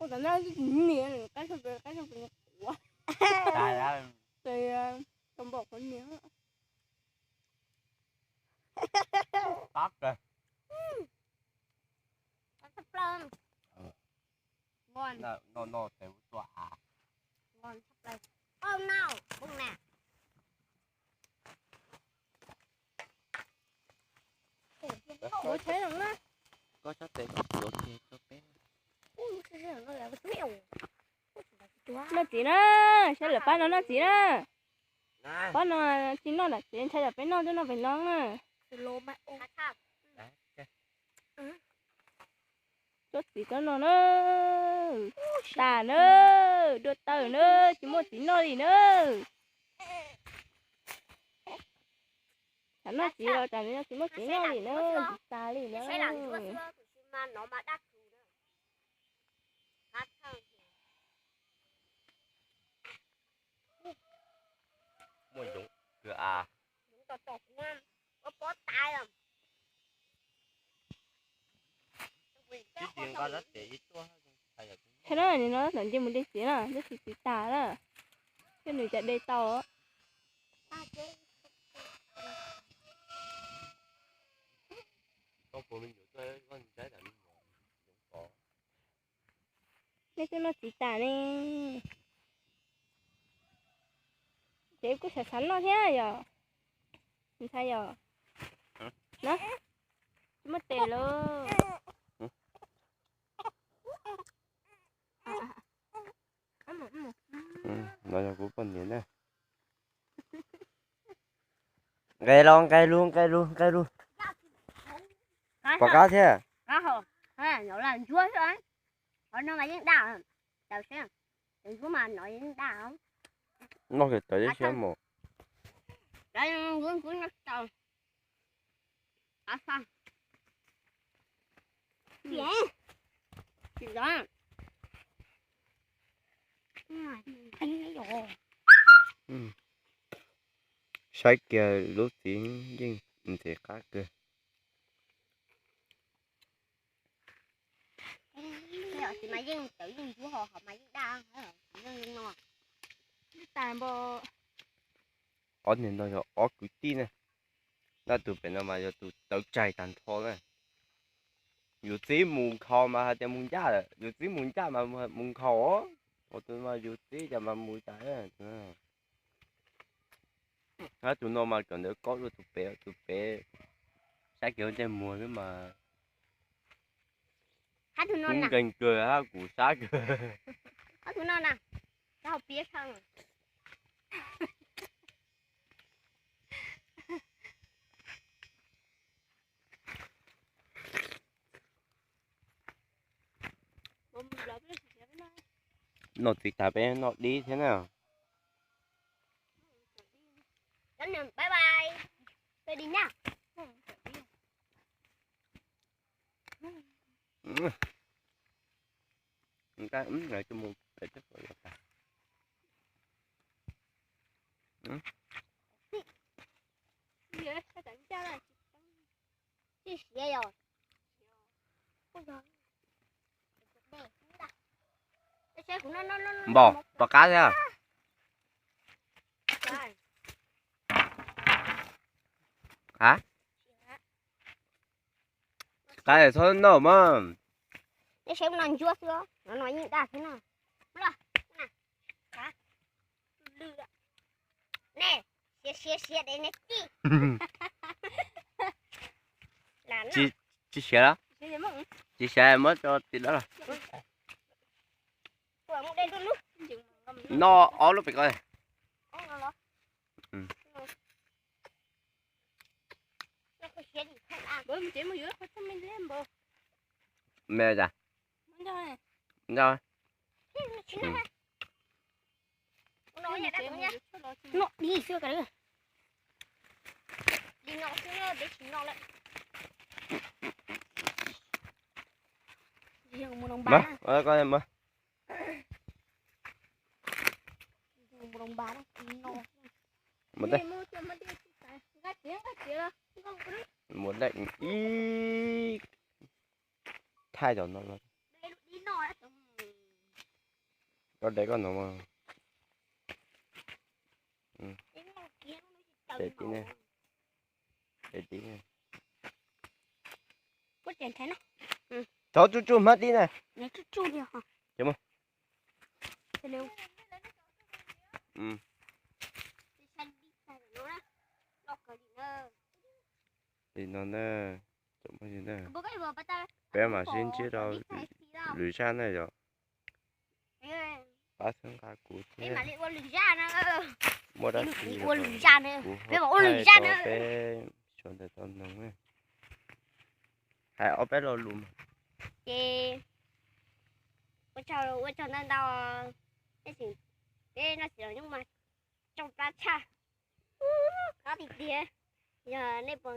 Ua tom no niam qab sab pes qab sab pes quav. Tes tom npaum qhov niam. Qab kawg. Noj noj tes ua tua av. Ua tsheb no na. Koj sab tes koj tuav kiag rau peb. Noj txiv na, saib lawv pab no noj txiv na. Pab no tsis noj nram tsev, ntshai yog peb noj twb noj pem no na. Tsob txiv tsob no na, tas na, dua taw na, tsis muaj txiv noj li na. Tsam noj txiv los tsam nws tsis muaj txiv noj li na, tsis tas li na. Muaj yoov kawg as. Thaum no nws no tam nce mus de txiv na, tab sis txiv tas na, thiab nws cov de tau. Nej twb noj txiv tas ne. Ces kuj xav xav noj thiab yom. Ntshai yom. Na, tsis muaj tes lawm. No yog kuv poj niam na. Nqes los nqes lug nqes lug nqes lug. Pom qab thiab. Noj kiag tawv ib siab mus. Saib kiag lub txiv yeej ntxim qab kawg. Ob niag no yog ob kwv tij ne. Ntaj tus pem no mas yog tus tawv tsais tag nrho na. Yus txib mus nkhaus mas hais tias mus ncaj lawm, yus txib mus ncaj mas mus nkhaus. Tus no yus txib cas mas mus cas. Hab tus no mas kom ntawd kob dua tus pem, tus pem sab kev ntsej muag xwb mas. Kuv nkeeg kawg hab kuv sab kawg. Noj txiv tas peb noj dib thiab na. Npaum pom qab thiab. A, qab txhob noj mog. Tsis siav los? Tsis siav muab tso tim dawb los. Noj ob lub pem ko. Me tas. Noj. Mus dej ib thaij tom no los. Koj de koj no mas. Tes tib ne. Tes tib ne. Thov tsuj tsuj hmab tib na. Li no na, peb mam sib ntsib rau lwm zaj na yom. Pab txhawb nqa kuv thiab. Muaj dab tsi kuv ho thaij rau peb sawv daws tau noog. Hais ob peb lo lus mas. Ces ua tsaug, ua tsaug ntau ntau, tab sis peb noj txiv los nyuj mas tsau plab tshaj, ob tiag tiag. Yog nej puas